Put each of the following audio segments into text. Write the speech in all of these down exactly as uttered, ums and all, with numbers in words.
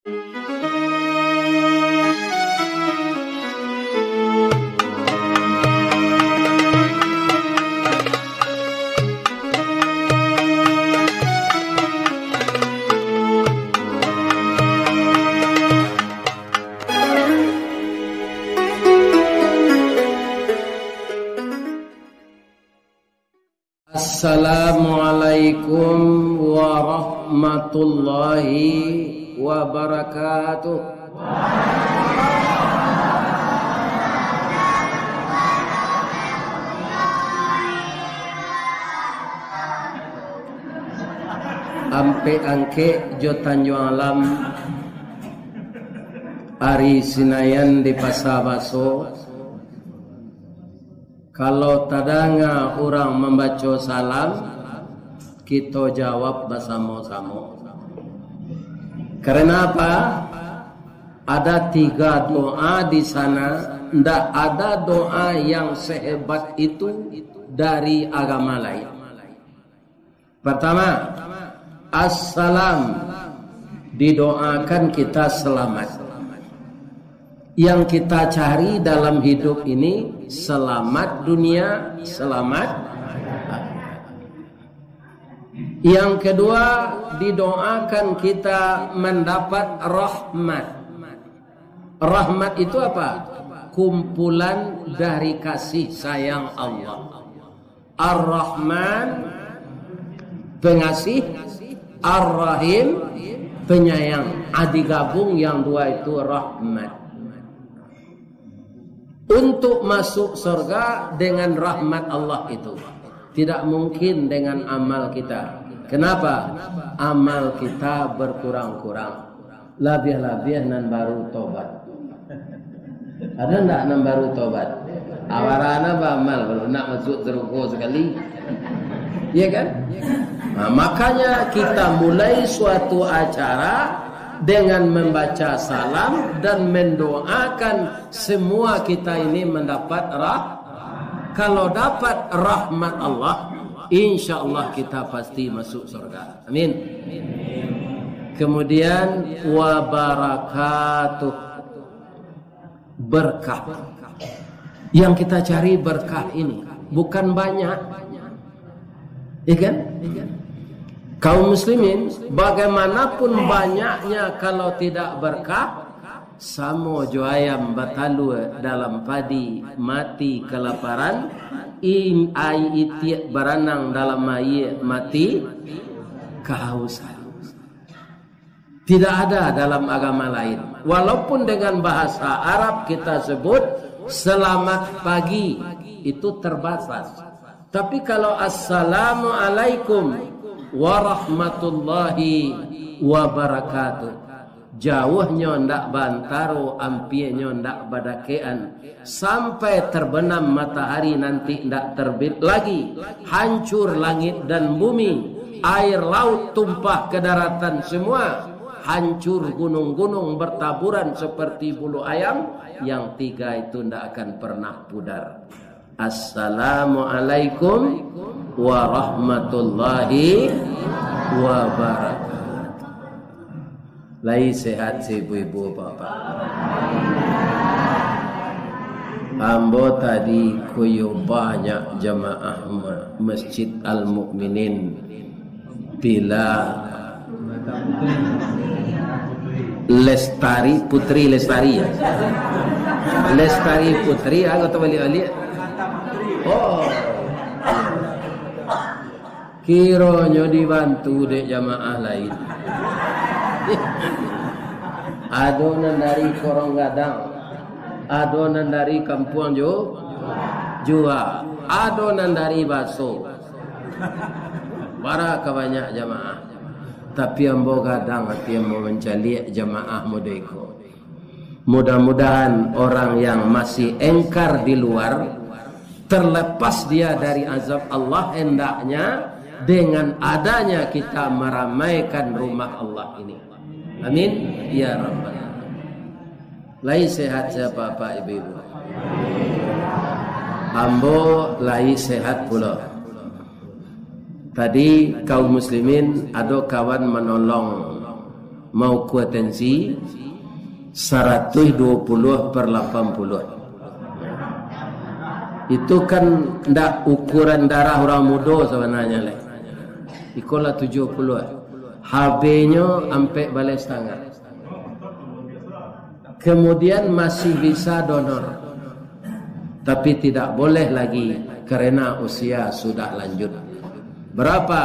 Assalamualaikum warahmatullahi wabarakatuh. Ampek Angkek jo Tanjuang Alam, ari Sinayan di Pasa Baso. Kalau tadanga urang mambaco salam, kito jawab basamo-samo. Karena apa? Ada tiga doa di sana, ndak ada doa yang sehebat itu dari agama lain. Pertama, assalam, didoakan kita selamat. Yang kita cari dalam hidup ini, selamat dunia, selamat akhirat. Yang kedua, didoakan kita mendapat rahmat. Rahmat itu apa? Kumpulan dari kasih sayang Allah. Ar-Rahman, pengasih, Ar-Rahim, penyayang. Ah, digabung yang dua itu rahmat. Untuk masuk surga dengan rahmat Allah itu. Tidak mungkin dengan amal kita. Kenapa? Amal kita berkurang-kurang. Labiah-labiah nan baru tobat. Ada ndak nan baru tobat? Awarana baamal, kalau nak masuk surga sekali. Iya kan? Nah, makanya kita mulai suatu acara dengan membaca salam dan mendoakan semua kita ini mendapat rah-, kalau dapat rahmat Allah, insya Allah kita pasti masuk surga. Amin. Kemudian, wabarakatuh. Berkah. Yang kita cari berkah ini, bukan banyak. Ya kan? Kaum muslimin, bagaimanapun banyaknya, kalau tidak berkah, samo jo ayam batalua dalam padi, mati kelaparan, in-, ai itiak baranang dalam aia, mati kehausan. Tidak ada dalam agama lain. Walaupun dengan bahasa Arab kita sebut selamat pagi, itu terbatas. Tapi kalau assalamualaikum warahmatullahi wabarakatuh, jauahnyo ndak baantaro, ampianyo ndak badakekan, sampai terbenam matahari nanti ndak terbit lagi, hancur langit dan bumi, air laut tumpah ke daratan semua, hancur gunung-gunung bertaburan seperti bulu ayam, yang tiga itu ndak akan pernah pudar. Assalamualaikum warahmatullahi wabarakatuh. Lai sehat si ibu-ibu, bapak? Ambo tadi kuyo banyak jamaah ma-, Masjid Al Mukminin. Bila Lestari, Putri Lestari, ya? Lestari Putri, ah, atau balik-balik? Oh. Kironyo dibantu dek jamaah lain. Ado nan dari Korong Gadang, ado nan dari Kampuang Jo-, Jua, ado nan dari Baso. Bara ka banyak jamaah. Tapi ambo gadang ati ambo mancaliak jamaah model iko. Mudah-mudahan orang yang masih engkar di luar, terlepas dia dari azab Allah, hendaknya dengan adanya kita meramaikan rumah Allah ini. Amin, ya rabbal alamin. Lai sehat sia, bapak, ibu-ibu? Ambo lai sehat pulo. Tadi kaum muslimin ado kawan manolong Maukua tensi saratuih duo puluah per lapan puluah. Itu kan ndak ukuran darah urang mudo sabananyo lai. Iko lah tujuah puluah. H B-nyo ampek baleh satangah. Kemudian masih bisa donor. Tapi tidak boleh lagi karena usia sudah lanjut. Berapa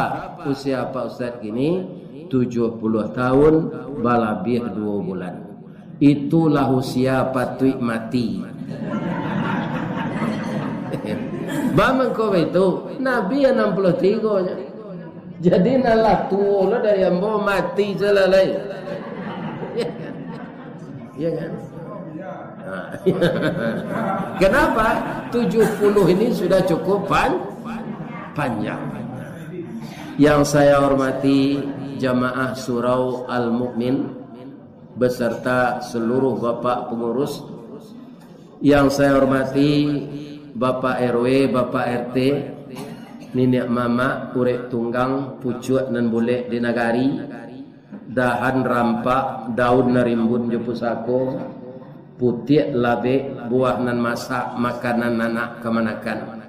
usia Pak Ustadz kini? Tujuah puluah tahun, balabiah duo bulan. Itulah usia patuik mati. Bamangko baitu, Nabi anam puluah tigo nyo. Jadi, nan lah tuo lo dari ambo mati salah lai. Ya kan? Ha. Kenapa? Tujuah puluah ini sudah cukup pan-, panjang. Yang saya hormati jamaah Surau Al-Mukmin beserta seluruh bapak pengurus. Yang saya hormati Bapak R W, Bapak R T, niniak mamak, urek tunggang, pucuak nan bulek di nagari, dahan rampak, daun nan rimbun jo pusako, putiak labek, buah nan masak, makanan anak kamanakan.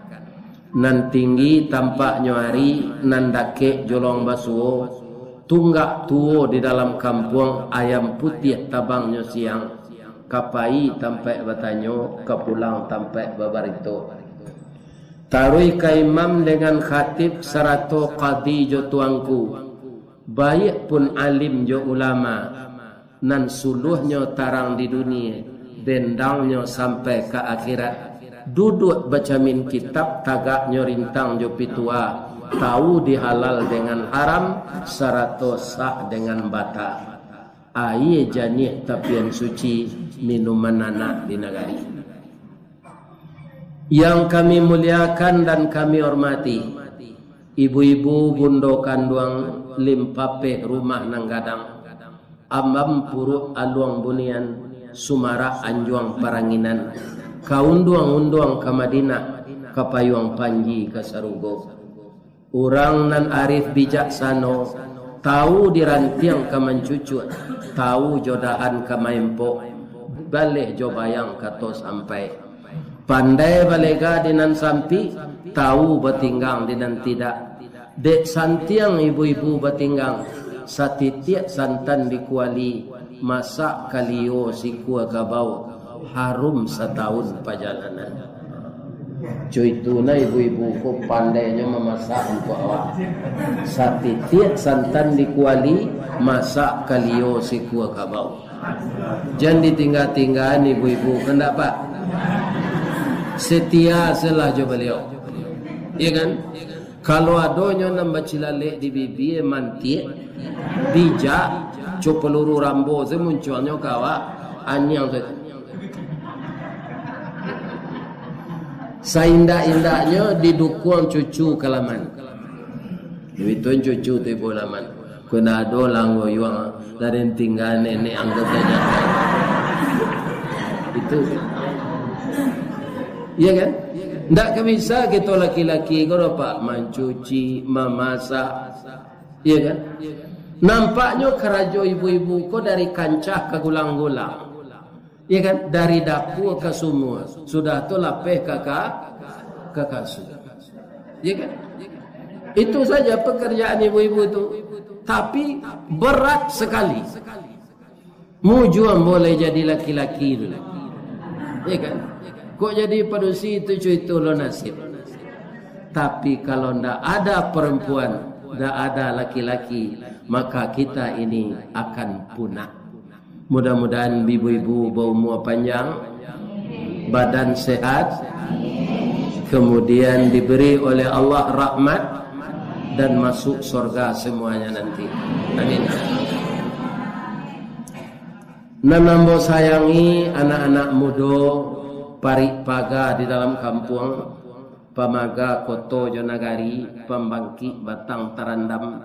Nan tinggi tampaknyo ari, nan dakek jolong basuo, tunggak tuo di dalam kampuang, ayam putiah tabangnyo siang, ka pai tampaik batanyo, ka pulang tampaik babarito. Taruih ka imam dengan khatib sarato kadi jo tuangku, baiak pun alim jo ulama, nan suluahnyo tarang di dunia, bendangnyo sampai ka akhirat. Duduak bacamin kitab, tagaknyo rintang jo pitua, tahu di halal dengan haram, sarato sah dengan bata. Aia janiah tapian suci, minuman anak di nagari. Yang kami muliakan dan kami hormati, ibu-ibu bundo kanduang, limpapeh rumah nan gadang, ambam puruak aluang bunian, sumarak anjuang paranginan, ka unduang-unduang ka Madinah, ka payuang panji ka sarugo. Urang nan arif bijaksano, tahu di rantiang ka mancucuak, tahu jo dahan ka maempok, baleh jo bayang kato sampai. Pandai balega di nan sampik, tahu batinggang di nan tidak. Dek santiang ibu-ibu batinggang, satitiak santan di kuali, masak kalio sikua kabau, harum satahun pajalanan. Cuitu nah ibu-ibu ko pandainyo mamasak untuak awak. Satitiak santan di kuali, masak kalio sikua kabau. Jan ditingga-tinggaan ibu-ibu, kandak, Pak? Setia selah jo baliau. Iya kan? Kalau adonyo nan bacilalek di bibia, mantiak, bijak, co peluru Rambo se muncuangnyo ka awak, aniang sajo. Saindak-indaknyo didukuang cucu ka laman. Itu cucu tu ibu laman. Kok ndak ado lah anggo yuang, lah den tingga nenek anggo sajo. Itu. Iya kan? Ndak ka bisa kito laki-laki ko doh, Pak, mancuci, mamasak. Iya kan? Nampaknyo karajo ibu-ibu ko dari kancah ka gulang-gulang. Iya kan? Dari dapua ka sumua, sudah tu lapeh ka, ka, ka kasua. Iya kan? Itu saja pekerjaan ibu-ibu tu. Tapi berat sekali. Mujuang boleh jadi laki-laki tu. Iya kan? Kok jadi padusi tu, cuy, itu lo nasib. Tapi kalau ndak ada perempuan, ndak ada laki-laki, maka kita ini akan punah. Mudah-mudahan ibu-ibu baumua panjang, badan sehat, kemudian diberi oleh Allah rahmat, dan masuk sorga semuanya nanti. Amin. Nan ambo sayangi, anak-anak mudo, parik paga di dalam kampuang, pamaga koto jo nagari, pambangkik batang tarandam,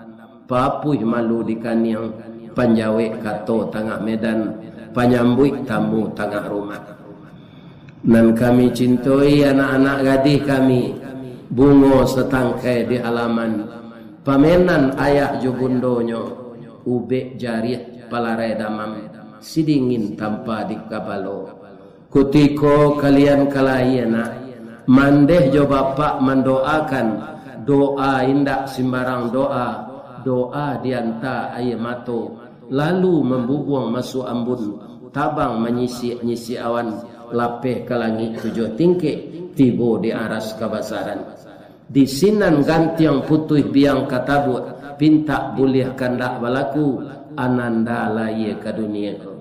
papuih malu di kaniang, panjawek kato tangah medan, panyambuik tamu tangah rumah. Nan kami cintoi, anak-anak gadih kami, bungo satangkai di halaman, pamenan ayah jo bundonyo, ubek jariah balarai damam, sidingin tampa di kapalo. Kutiko kalian ka lahia nak, mandeh jo bapak mandoakan, doa indak simbarang doa, doa dianta aia mato, lalu mambubuang masuak ambun, tabang manyisiak-nyisiak awan, lapeh ka langik tujuah tingkek, tibo di aras kabasaran. Di sinan gantiang putuih biang ka tabuak, pintak buliah kandak balaku, ananda lahia ka dunia ko.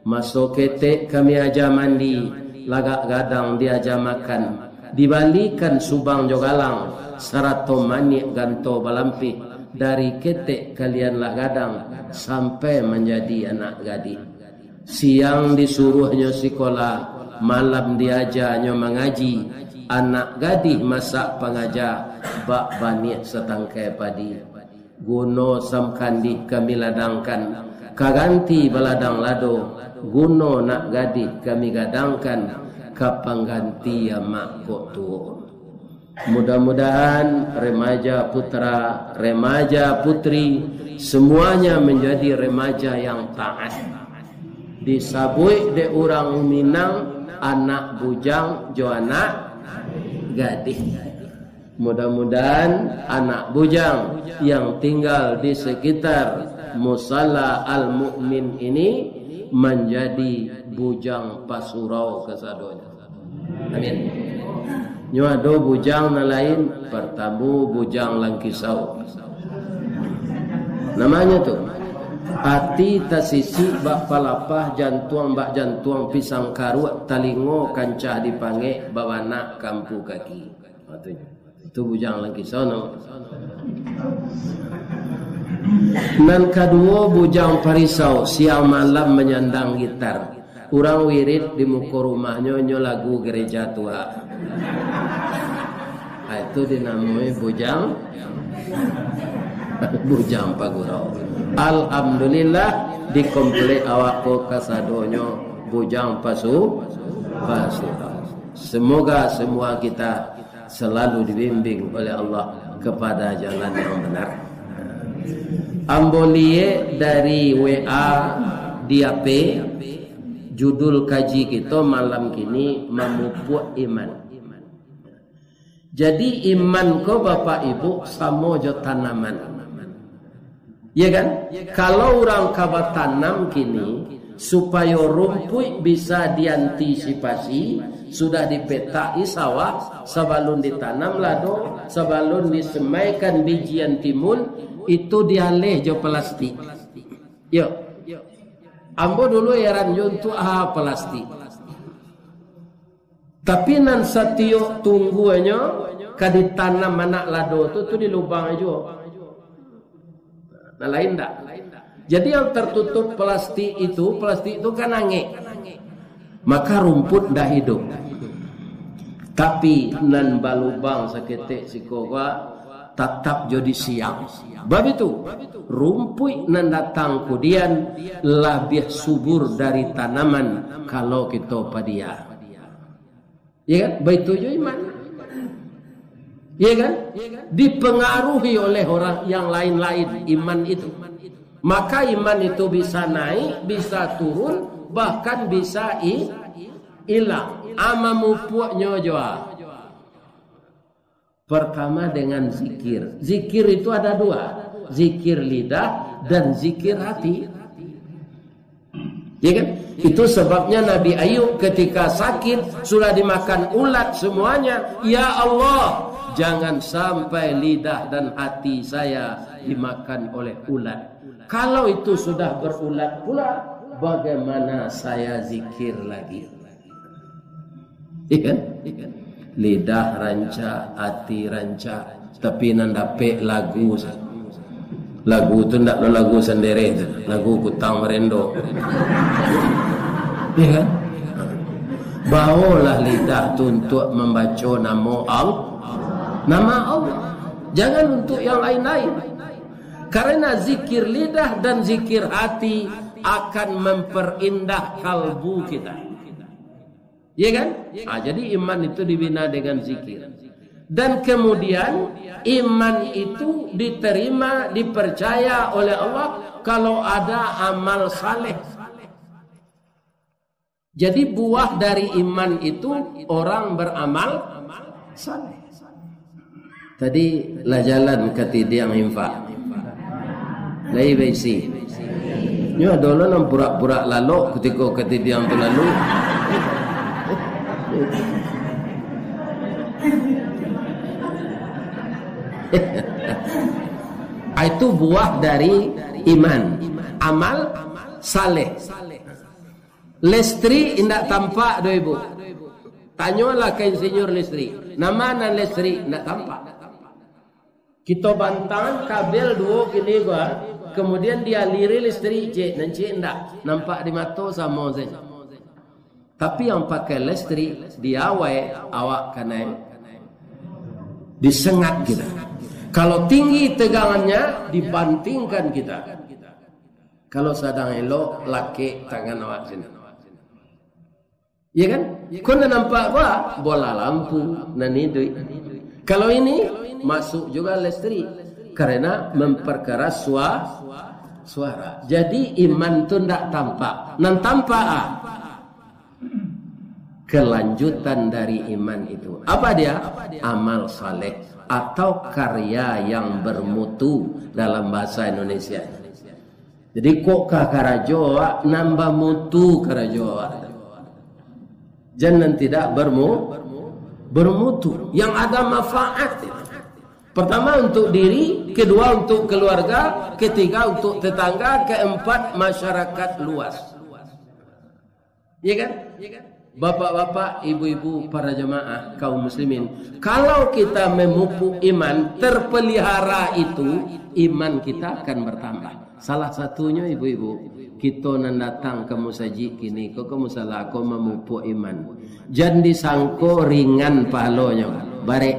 Maso ketek kami aja mandi, lagak gadang diaja makan, dibalikan subang jo galang, sarato maniak ganto balampih, dari ketek kalian lah gadang, sampai manjadi anak gadih. Siang disuruahnyo sikola, malam diajanyo mangaji, anak gadih masak pangaja, bak baniah satangkai padi. Guno samkandih kami ladangkan, ka ganti baladang lado, guno nak gadih kami gadangkan, ka pangganti amak kok tuo. Mudah-mudahan remaja putra, remaja putri, semuanya menjadi remaja yang taat. Disabuik dek urang Minang, anak bujang jo anak gadih. Mudah-mudahan anak bujang yang tinggal di sekitar Musala Al-Mukmin ini manjadi bujang pasurau kasadonyo. Amin. Nyo ado bujang nan lain, partamo bujang langkisau. Namanyo tu, ati tasisik bak palapah, jantuang bak jantuang pisang karuak, talingo kancah dipangek, babanak kampu kaki. Ha, tu nyo. Itu bujang langkisau namo. Nan kaduo, bujang parisau, siang malam manyandang gitar. Urang wirid di muko rumahnyo, nyo lagu gereja tuak. Ah, itu dinamoi bujang, bujang pagurau. Alhamdulillah, di komplek awak ko kasadonyo bujang pasu-, pasurau. Semoga semua kita selalu dibimbing oleh Allah kepada jalan yang benar. Ambo liek dari W A di H P, judul kaji kito malam kini, Mamupuak Iman. Jadi, iman ko, Bapak Ibu, samo jo tanaman. Ya kan? Kalau urang ka batanam kini, supayo rumpuik bisa diantisipasi, sudah dipetaki sawah, sabalun ditanam lado, sabalun disemaikan bijian timun, itu dialeh jo plastik. Yo. Ambo dulu heran jo untuak a plastik. Tapi nan satiok tungguanyo ka ditanam anak lado tu, tu di lubang juo. Nah, lain ndak? Jadi yang tertutup plastik itu, plastik itu kan angek. Maka rumput ndak hidup. Tapi nan balubang saketek siko ko, tatap jo disiang. Bab itu, rumpuik nan datang kudian labiah subur dari tanaman kalau kito padia. Ya kan? Baitu jo iman. Ya kan? Dipengaruhi oleh orang yang lain-lain iman itu. Maka iman itu bisa naik, bisa turun, bahkan bisa i-, ilang. A mamupuaknyo juo. Pertama dengan zikir. Zikir itu ada dua. Zikir lidah dan zikir hati. Ya kan? Itu sebabnya Nabi Ayub ketika sakit, sudah dimakan ulat semuanya, "Ya Allah, jangan sampai lidah dan hati saya dimakan oleh ulat. Kalau itu sudah berulat pula, bagaimana saya zikir lagi?" Iya kan? Lidah rancak, ati rancak, tapi nan dapek lagu sa-, lagu tu ndak lo lagu sandiri tu, lagu kutang marendo. Iya kan? Bawolah lidah tu untuak mambaco namo Al-, nama Allah. Jangan untuk yang lain-lain. Karena zikir lidah dan zikir hati akan memperindah kalbu kita. Ya kan? Ah, jadi iman itu dibina dengan zikir. Dan kemudian iman itu diterima, dipercaya oleh Allah kalau ada amal saleh. Jadi, buah dari iman itu orang beramal saleh. Tadi lah jalan katidiang infak. Lai baisi. Nyo ado lo nan purak-purak lalok kutiko katidiang tu lalu. Ah, itu buah dari iman. Amal saleh. Listrik indak tampak doh, Ibu. Tanyolah ka insinyur listrik. Nama nan listrik indak tampak. Kito bantang kabel duo kini gua, kemudian dialiri listrik, cek, nan cek indak. Nampak di mato samo sajo. Tapi yang pakai listrik, di awai awak kanai disengat kita. Kalau tinggi tegangannya, dibantingkan kita. Kalau sadang elok, lakek tangan awak sini. Iya kan? Kau nak nampak apa? Bola lampu, nan iduik. Kalau ini, masuk juga listrik. Karena memperkeras sua-, suara. Jadi, iman tu ndak tampak. Nan tampak, ah, kelanjutan dari iman itu. Apa dia? Amal saleh atau karya yang bermutu dalam bahasa Indonesia. Jadi, kok ka karajo awak, nambah mutu karajo awak. Jan nan tidak bermu-, bermutu, yang ada manfaat. Pertama untuk diri, kedua untuk keluarga, ketiga untuk tetangga, keempat masyarakat luas. Iya kan? Bapak-bapak, ibu-ibu, para jemaah, kaum muslimin, kalau kita memupuk iman, terpelihara itu, iman kita akan bertambah. Salah satunyo, ibu-ibu, kito nan datang ka musajik kini ko, ka musala ko, mamupuk iman. Jan disangko ringan pahalonyo, barek.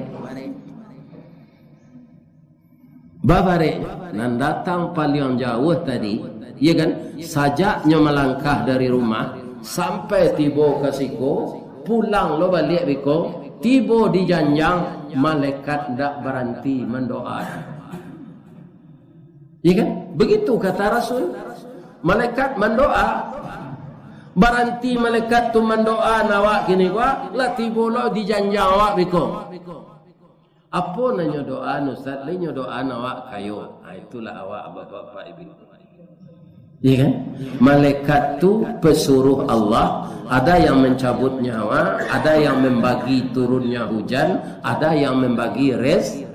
Babarek, nan datang paliang jauah tadi, iya kan, sajaknyo malangkah dari rumah, sampai tibo ka siko, pulang lo baliak biko, tibo di janjang, malaikat ndak baranti mandoa. Iya kan? Begitu kata Rasul. Malaikat mandoa. Baranti malaikat tu mandoa, nan awak kini ko, lah tibo lo di janjang awak biko. Apo nan nyo doa, Ustaz? Lai nyo doa nan awak kayo. Ha, itulah awak, bapak-bapak, ibu-ibu. Iya kan? Malaikat tu pesuruh Allah, ada yang mencabut nyawa, ada yang membagi turunnya hujan, ada yang membagi rez-,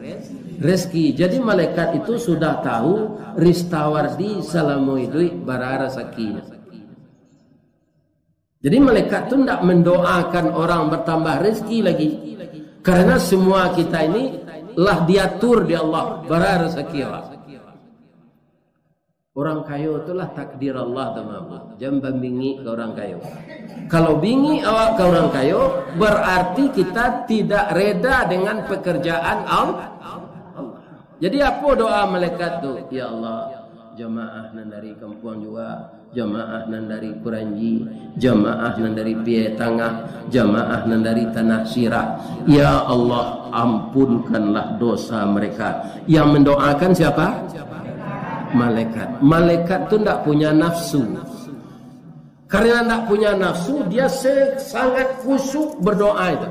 rezeki. Jadi, malaikat itu sudah tahu Ristawardi salamo iduik bara rasakinyo. Jadi, malaikat tu ndak mendoakan orang bertambah rezeki lagi. Karena semua kita ini lah diatur di Allah, bara rezeki awak. Orang kayo tu lah takdir Allah tu, mah. Jan bangik ka orang kayo. Kalau bangik awak ka orang kayo, berarti kita tidak reda dengan pekerjaan Al-, Allah. Jadi, apo doa malaikat tu? Ya Allah, jamaah nan dari Kampuang Jua, jamaah nan dari Kuranji, jamaah nan dari Piai Tangah, jamaah nan dari Tanah Sirah. Ya Allah, ampunkanlah dosa mereka. Yang mendoakan siapa? Malaikat. Malaikat tu ndak punya nafsu. Karena ndak punya nafsu, dia se-, sangat khusyuk berdoa itu.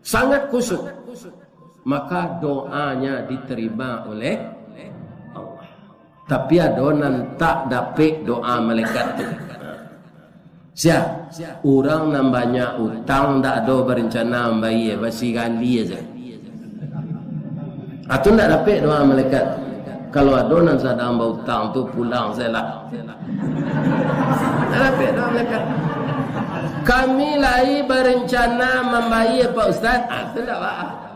Sangat khusyuk. Maka doanya diterima oleh Allah. Tapi ado nan tak dapek doa malaikat tu. Sia? Urang nan banyak utang, ndak ado berencana mambayia, basigali aja. Ah, tu ndak dapek doa malaikat. Kalau ado nan sadang bautang tu, pulang sajolah. Ndak dapek doa malaikat. Kami lai barencana mambayia, Pak Ustaz. Ah, tu ndak baa.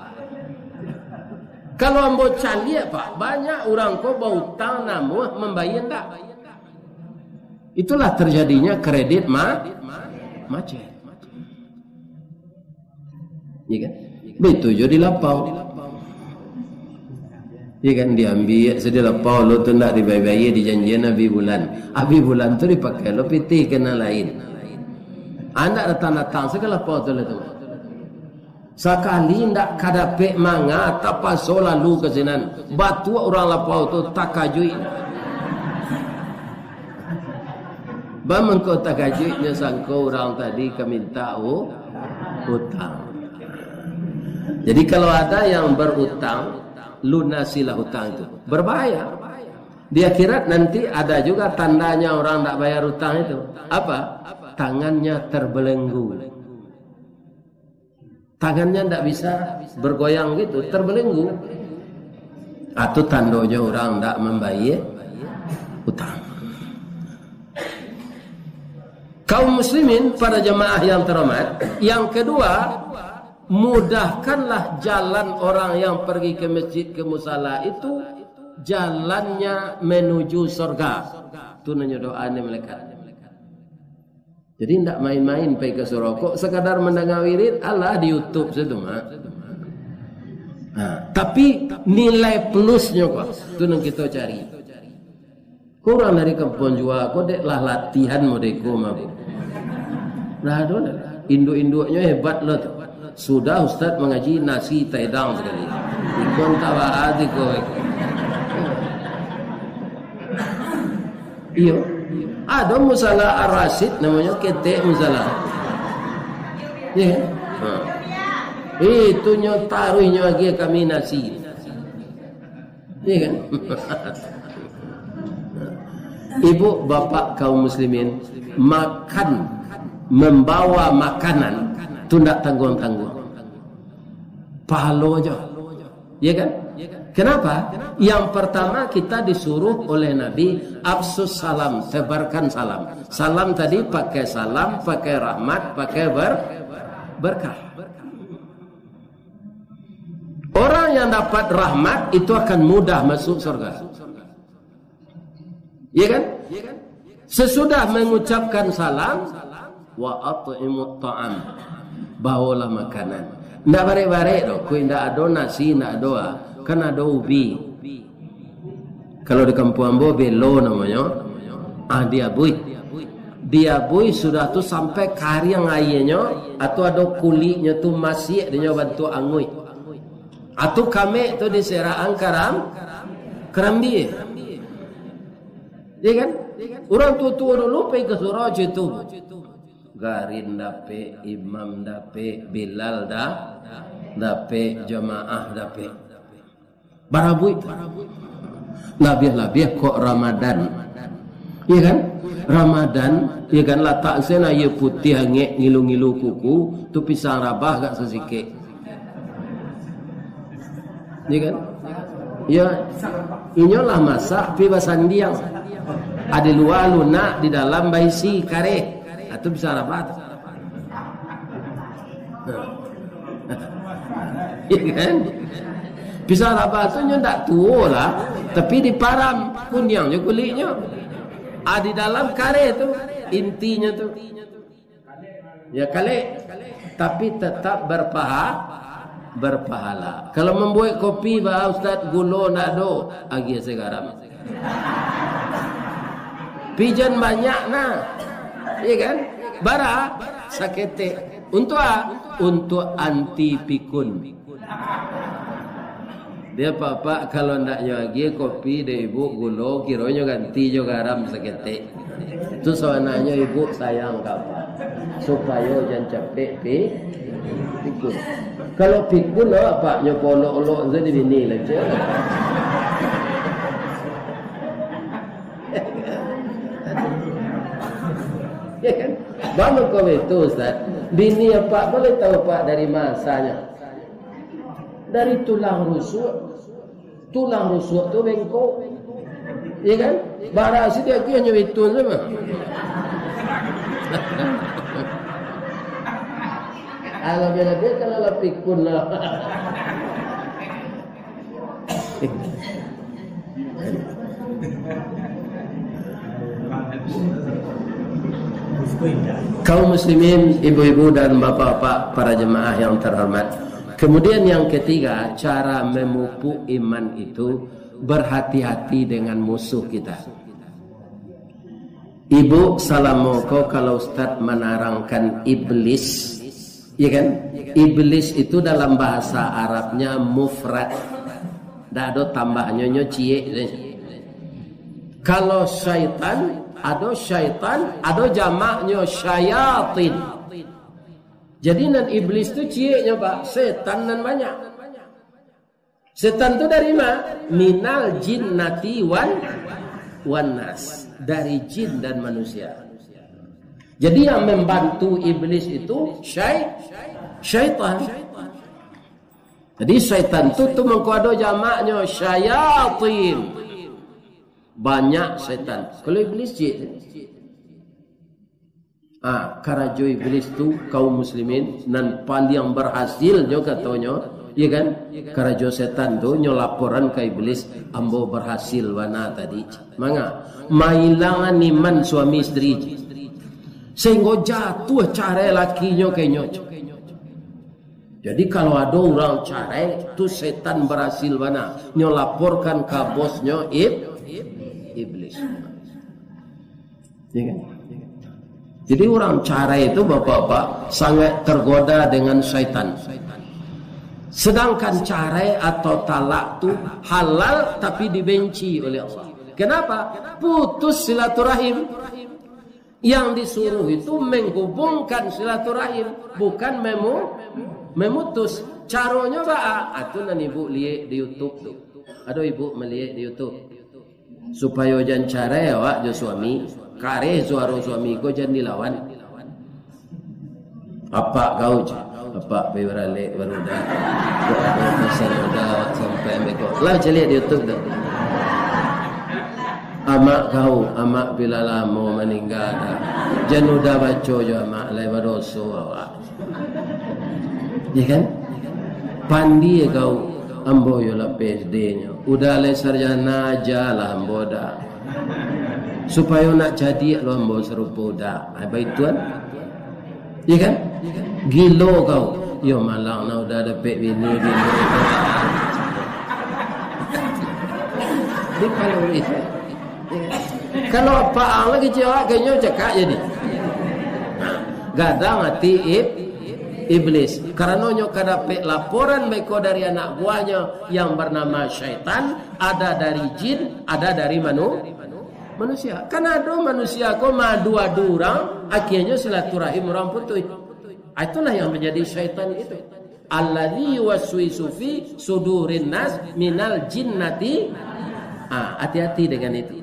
Kalau ambo caliak, Pak, banyak urang ko bautang namuah mambayia ndak. Itulah terjadinya kredit ma-, macet. Iya kan? Baitu jo di lapau. Iya kan, diambiak se di lapau lo tu, ndak dibayia-bayia, dijanjian abih bulan. Abih bulan tu dipakai lo pitih ka nan lain. Andak datang-datang se ka lapau tu lah tu. Sakali ndak ka dapek manga, tapaso lalu ka sinan. Batuak urang lapau tu takajuik. Baa mangko takajuiknyo sangko urang tadi ka minta u-, utang. Jadi, kalau ada yang berutang, lunasilah utang itu. Berbahaya. Di akhirat nanti ada juga tandanya orang ndak bayar utang itu. Apa? Tangannya terbelenggu. Tangannya ndak bisa bergoyang gitu, terbelenggu. Atau tandonyo urang ndak mambayar utang. Kaum muslimin, para jamaah yang terhormat, yang kedua, mudahkanlah jalan orang yang pergi ke masjid, ke musala itu, jalannya menuju surga. Tu nanyo doa ni malaikat. Jadi, ndak main-main pai ka surau. Kok sekadar mandanga wirid, alah di YouTube situ, Mak. Ha, tapi nilai plusnyo, kok, tu nan kito cari. Kok urang dari kampuang jua, kok dek lah latihan modeko, mah, Bu. Lah, ado lah. Induak-induaknyo hebat lo tu. Sudah ustaz mangaji nasi taedang sakali. Ikon tawa ati ko. Iyo. Ado musala Ar-Rasyid namonyo, ketek musala. Iyo kan? Ha. Itunyo taruihnyo agiah kami nasi. Iyo kan? Ibu bapak kaum muslimin, makan, mambawa makanan tu ndak tangguang-tangguang. Pahalo jo. Ya kan? Kenapa? Yang pertama, kita disuruh oleh Nabi, "Afsus salam, tebarkan salam." Salam tadi pakai salam, pakai rahmat, pakai ber-, berkah. Orang yang dapat rahmat itu akan mudah masuk surga. Ya kan? Sesudah mengucapkan salam, "Wa at'imut ta'am." Bawalah makanan. Ndak barek-barek doh, kok indak ado nasi, indak ado, ah. Kan ado ubi. Kalau di kampuang ambo, belo namonyo. Ah, diabuih. Diabuih sudah tu sampai kariang aianyo, atau ado kuliknyo tu masiak dinyo bantuak anguih. Atau kamek tu diserakan karam-, karambia. Ya kan? Urang tuo-tuo dulu pai ka surau cam itu. Garin dapek, imam dapek, bilal da-, dapek, jamaah dapek. Barabuik. Labiah-labiah kok Ramadan. Ya kan? Ramadan, ya kan, latak sen aia putiah angek ngilu-ngilu kuku, tu pisang rabah agak sasikek. Ya kan? Ya, inyo lah masak, pi basandiang. Di lua lunak, di dalam baisi, kareh. Ah, tu pisang rabah tu. Ya kan? Pisang rabah tu nyo ndak tuo lah, tapi diparam, kuniang jo kuliknyo. Ah, di dalam kareh tu, intinyo tu. Ya, kalek, tapi tetap berpaha-, berpahala. Kalau mambuek kopi, ba, Ustaz, gulo ndak ado, agiah se garam. Pijan banyak nah. Iya kan? Bara? Saketek. Untuk a-, untuk anti pikun. Dia, "Pak, Pak, kalau ndak nyo agiah kopi dek ibu gulo, kironyo ganti jo garam saketek." Tu sabananyo ibu sayang ka apak, supayo jan capek pi-, pikun. Kalau pikun, apak nyo polok-olok tu di bini lah, cek. Ya kan? Bang kau itu, Ustaz. Bini apak boleh tahu, Pak, dari masanya? Dari tulang rusuk. Tulang rusuk tu bengkok. Ya kan? Bara si dia tu hanya betul saja. Alah, biar dia kalau lah pikun lah. Kaum muslimin, ibu-ibu dan bapak-bapak, para jemaah yang terhormat. Kemudian yang ketiga, cara memupuk iman itu berhati-hati dengan musuh kita. Ibu, salamo ko kalau ustaz manarangkan iblis, ya kan? Iblis itu dalam bahasa Arabnya mufrad. Ndak ado tambahnyo, nyo ciek sajo. Kalau syaitan, Ado syaitan, ado jamaknyo syayatin. Jadi nan iblis tu cieknyo, Pak, setan nan banyak. Setan tu dari ma? Minal jinnati wan, wan nas. Dari jin dan manusia. Jadi yang membantu iblis itu syai-, syaitan. Jadi syaitan tu, tu mangko ado jamaknyo syayatin. Banyak setan. Kalau iblis ciek. Ah, karajo iblis tu, kaum muslimin, nan paliang barhasilnyo katonyo, iya kan? Karajo setan tu, nyo laporan ka iblis, "Ambo barhasil bana tadi." Manga? Mailangan iman suami isteri. Sehinggo jatuah carai lakinyo ka inyo. Jadi, kalau ado urang carai, tu setan barhasil bana. Nyo laporkan ka bosnyo, ib-, iblis. Ya kan? Jadi, urang carai tu, bapak-bapak, sangat tergoda dengan syaitan. Sedangkan carai atau talak tu halal, tapi dibenci oleh Allah. Kenapa? Putus silaturahim. Yang disuruh itu menghubungkan silaturahim, bukan memu-, memutus. Caronyo baa? Ah, tu nan ibu liek di YouTube tu. Ado ibu maliek di YouTube. Supayo jan carai awak jo suami, kareh suaro suami ko jan dilawan. Apak kau je. Apak pai baralek baru dah. Kok ado pasal udah awak sampai ambek kau. Lah caliak di YouTube tu. Amak kau, amak pila lamo maningga dah. Jan udah baco jo amak, lai badoso awak. Ya kan? Pandie kau, ambo yo lah P H D-nyo. Udah lai sarjana aja lah ambo dah. Supayo nak cadiak lo ambo sarupo udah. Ai, baituan. Iya kan? Gilo kau. Yo, malang nah udah dapek bini, bini. Di kalau itu. Kalau apak ang lagi cewek, kayaknya cakak jadi. Gadang ati ib-, iblis. Karano nyo ka dapek laporan beko dari anak buahnyo yang bernama syaitan, ada dari jin, ada dari manu-, manusia. Kan ado manusia ko maadu-adu urang, akhirnyo silaturahim urang putuih. Ah, itulah yang menjadi syaitan itu. Alladzi yuwaswisu fi sudurin nas minal jinnati. Ah, hati-hati dengan itu.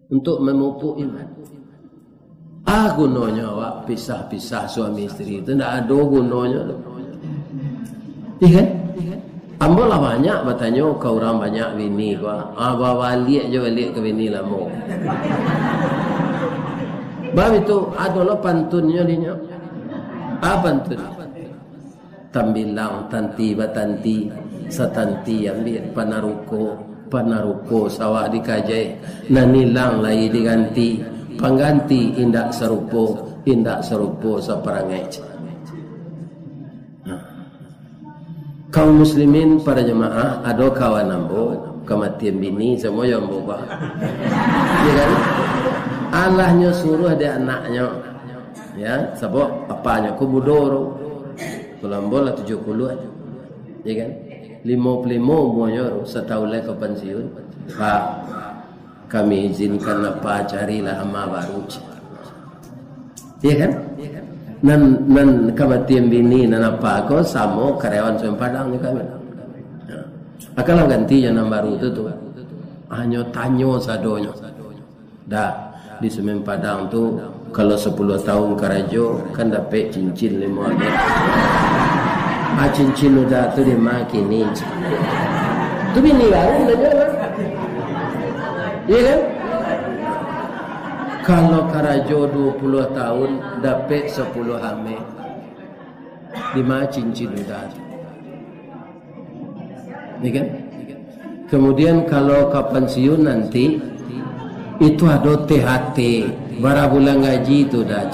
Untuk memupuk iman. Ah, gunonyo awak pisah-pisah suami isteri tu, ndak ado gunonyo tu. Iya kan? Ambo lah banyak batanyo ka urang banyak bini ko. Ah, babaliak jo baliak ka bini lamo. Bab itu, adolah pantunnyo dinyo. Ah, pantun. Tambilang tanti batanti, satanti ambiak panaruko, panaruko sawah dikajai, nan ilang lai diganti, pangganti indak sarupo, indak sarupo saparangai. Nah. Kaum muslimin, para jamaah, ado kawan ambo, kamatian bini, samo jo ambo, Pak. Ya kan? Alahnyo suruah dek anaknyo. Ya, sabab apanyo ko mudo tu. Kalau ambo lah tujuah puluah. Ya kan? Limo puluah limo umuanyo tu, satahun lai ka pansiun. Pak, kami izinkan apa carilah ama baru. Ya kan? Nan, nan kamatian bini, nan apa ko samo karyawan Semen Padang jo kami. Ya. Akanlah ganti jo nan baru tu, tu. Hanyo tanyo sadonyo. Dah, di Semen Padang tu, kalau sapuluah tahun karajo, kan dapek cincin limo abek. Ah, cincin udah tu di ma kini? Tu bini baru, dah jual, kan? Iya kan? Kalau karajo duo puluah tahun, dapek sapuluah abek. Di ma cincin udah tu? Ya kan? Kemudian kalau ka pansiun nanti, itu ado T H T, bara bulan gaji tu dah.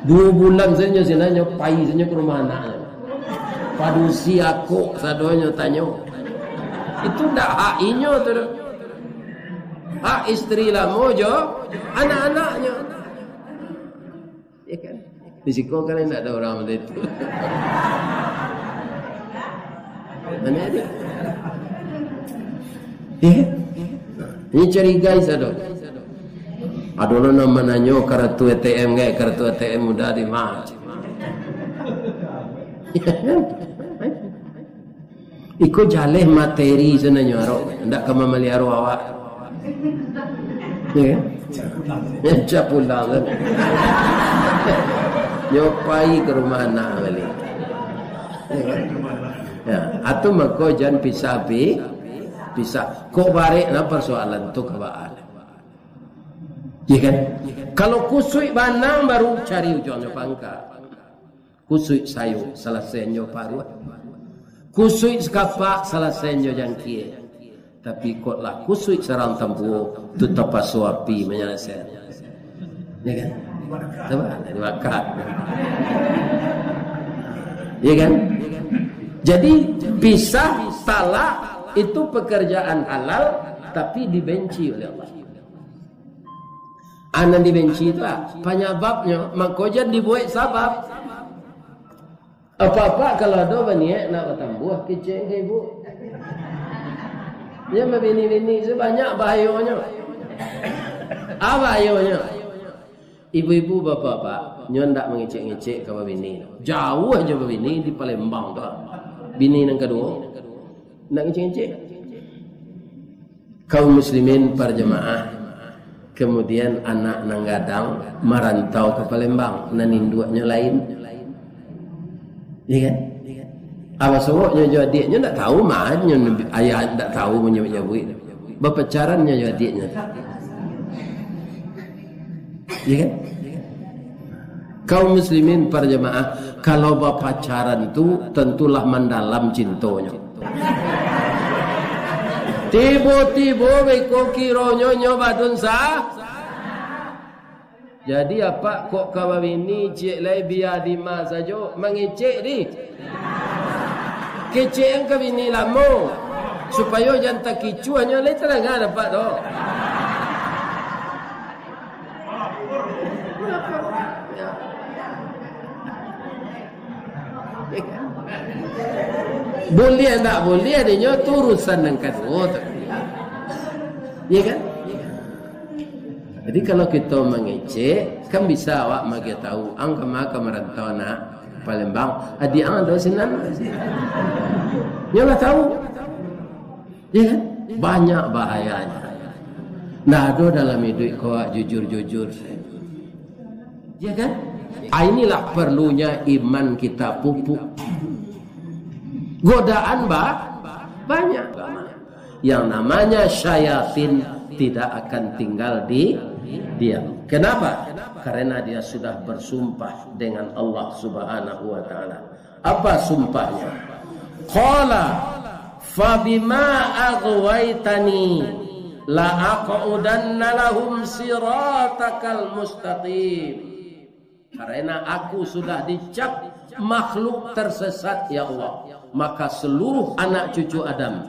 Duo bulan sajo sinan nyo pai sajo ka rumah anaknyo. Padusi akok sadonyo tanyo. Itu ndak hak inyo tu doh. Hak isteri lamo jo anak-anaknyo. Ya kan? Di siko kan indak ado urang model itu. Mana ado? Ya kan? Ini curigai sado. Ado lo nan mananyo kartu A T M, gai, kartu A T M udah di ma? Iko jaleh materi sabananyo, arok, ndak ka mamaliaro awak. Ya kan? Ya, cap pulang kan. Nyo pai ka rumah anak baliak. Ya kan? Ya, atau mako jan pisah pi-, pisah. Kok barek nah persoalan tu ka baa? Ya kan? Kalau kusuik banang baru cari ujuangnyo pangka. Kusuik sayok, salasainyo paruah. Kusuik sakapak, salasainyo jangkie. Tapi kok lah kusuik sarang tampuo, tu tapaso api manyalasaian. Ya kan? Coba, dibakar. Ya kan? Jadi, pisah, talak, itu pekerjaan halal, tapi dibenci oleh Allah. A nan dibenci tu, ah, panyababnyo, mako jan dibuek sabab. Apak-apak kalau ado baniaik nak batambuah, kecek ka ibu. Jan babini-bini tu banyak bahayonyo. Apa bahayonyo? Ibu-ibu, bapak-bapak, nyo ndak mangecek-ngecek ka babini. Jauah jo babini di Palembang tu. Bini nan kaduo, ndak ngecek-ngecek. Kaum muslimin para jamaah, kemudian anak nan gadang marantau ka Palembang, nan induaknyo lain. Iya kan? Abah songoknyo jo adiaknyo ndak tahu mah, nyo ayah ndak tahu manyabuik-nyabuik. Bapacaran nyo jo adiaknyo. Iya kan? Kaum muslimin para jamaah, kalau bapacaran tu tentulah mandalam cintonyo. Tibo-tibo beko kironyo nyo badunsa. Jadi apak kok ka babini ciek lai bia di ma sajo, mangecek di. Kecek ang ka bini lamo, supayo jan takicuah nyo lai tadanga dapek tu. Buliah ndak buliah dinyo tu urusan nan kaduo tu. Iya kan? Jadi kalau kito mangecek, kan bisa awak maagiah tahu, ang kama ka marantau nak Palembang, adiak ang ado sinan. Nyo lah tahu. Ya kan? Banyak bahayanya. Ndak ado dalam iduik ko awak jujur-jujur. Ya kan? Ah, inilah perlunya iman kita pupuk. Godaan ba-, banyak. Yang namanya syayatin tidak akan tinggal di diam. Kenapa? Karena dia sudah bersumpah dengan Allah Subhanahu wa Ta'ala. Apa sumpahnya? Qala, "Fabima aghwaytani, la aqudanna lahum siratakal mustaqim." Karena aku sudah dicap makhluk tersesat, ya Allah, maka seluruh anak cucu Adam,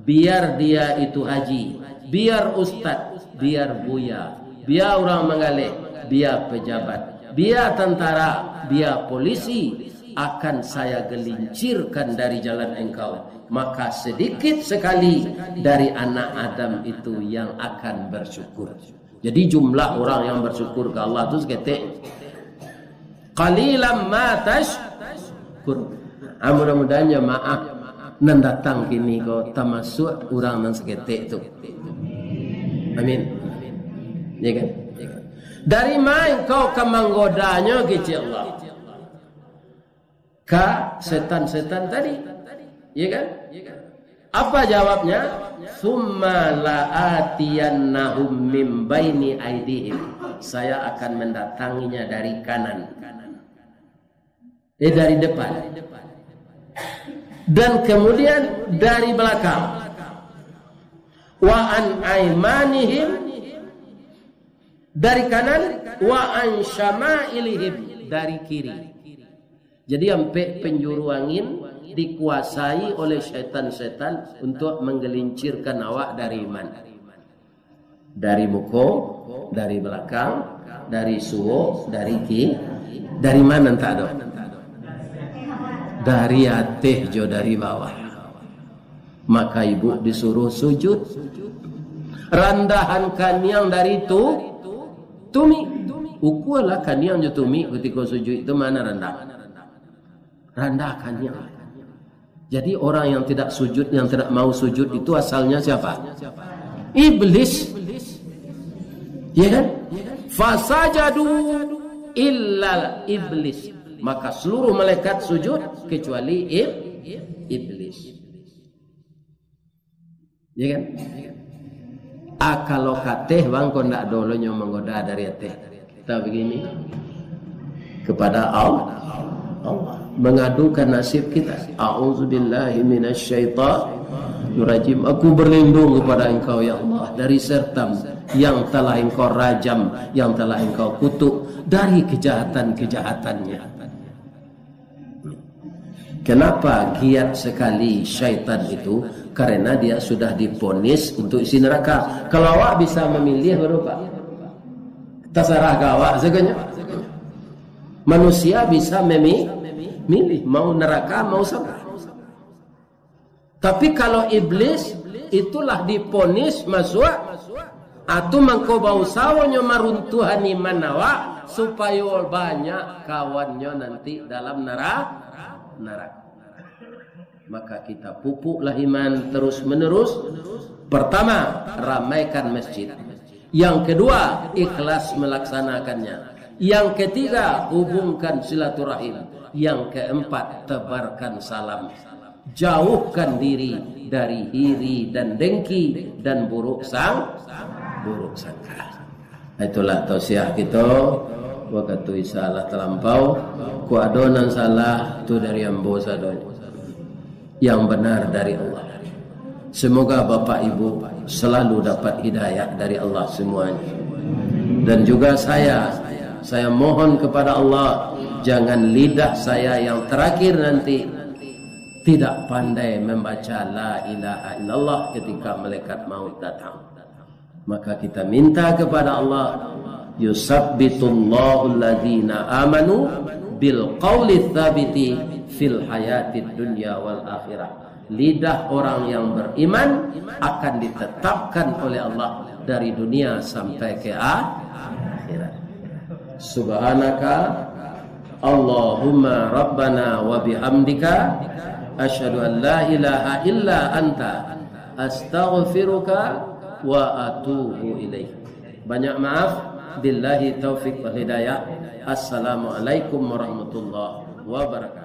biar dia itu haji, biar ustad, biar buya, biar urang manggaleh, biar pejabat, biar tentara, biar polisi, akan saya gelincirkan dari jalan engkau. Maka sedikit sekali dari anak Adam itu yang akan bersyukur. Jadi jumlah orang yang bersyukur ka Allah tu saketek. Qalilan ma tashkur. Ah, mudah-mudahan jamaah nan datang kini ko tamasuak urang nan saketek tu. Amin. Ya kan? Dari ma engkau ka manggodanyo kecek Allah? Ka setan-setan tadi. Ya kan? Apa jawabnya? "Tsumma la'atiyannahum min baini aidihim." Saya akan mendatanginya dari kanan. Eh, dari depan. Dan kemudian dari belakang. "Wa an aimanihim," dari kanan, "wa an syama'ilihim," dari kiri. Jadi, ampek penjuru angin dikuasai oleh setan-setan untuk menggelincirkan awak dari iman. Dari muko, dari belakang, dari suo, dari ki-, dari ma nan tak ado? Dari ateh jo dari bawah. Maka ibu disuruh sujud. Randahan kaniang dari tu, tumik. Ukualah kaniang jo tumik ketika sujud itu, mana randah. Randah kaniang. Jadi orang yang tidak sujud, yang tidak mau sujud itu asalnya siapa? Iblis. Ya kan? Fasajadu illa iblis. Maka seluruh malaikat sujud kecuali ib-, iblis. Ya kan? Ah, kalau kateh bang, kok ndak dolonyo manggoda dari ateh. Kita begini kepada Allah, Allah. Mengadukan nasib kita. A'udzubillahi minasyaitonirrajim. Aku berlindung kepada Engkau, ya Allah, dari sertam yang telah Engkau rajam, yang telah Engkau kutuk, dari kejahatan-kejahatannya. Kenapa giat sekali syaitan itu? Karena dia sudah diponis untuk isi neraka. Kalau awak bisa memilih, baru, Pak, tasarah ka awak sagonyo. Manusia bisa memi-, milih mau neraka, mau surga. Tapi kalau iblis, itulah diponis masuak, atu mangko bausaonyo maruntuhan iman awak, supayo banyak kawannyo nanti dalam nara-, narako. Maka kita pupuklah iman terus-menerus. Pertama, ramaikan masjid. Yang kedua, ikhlas melaksanakannya. Yang ketiga, hubungkan silaturahim. Yang keempat, tebarkan salam. Jauhkan diri dari iri dan dengki dan buruk sang-, buruk sangka. Itulah tausiah kito wakatu Isya lah talampau. Kok ado nan salah, tu dari ambo sadonyo. Yang benar dari Allah. Semoga Bapak Ibu selalu dapat hidayah dari Allah semuanya. Dan juga saya, saya mohon kepada Allah, jangan lidah saya yang terakhir nanti tidak pandai membaca la ilaha illallah ketika malaikat maut datang. Maka kita minta kepada Allah, "Yusabbitullahul ladzina amanu bil qauli tsabiti fil hayatid dunya wal akhirah." Lidah orang yang beriman akan ditetapkan oleh Allah dari dunia sampai ke a-, akhirat. Subhanaka Allahumma rabbana wa bihamdika, asyhadu an la ilaha illa anta, astaghfiruka wa atubu ilaik. Banyak maaf. Billahi taufik wal hidayah. Assalamualaikum warahmatullahi wabarakatuh.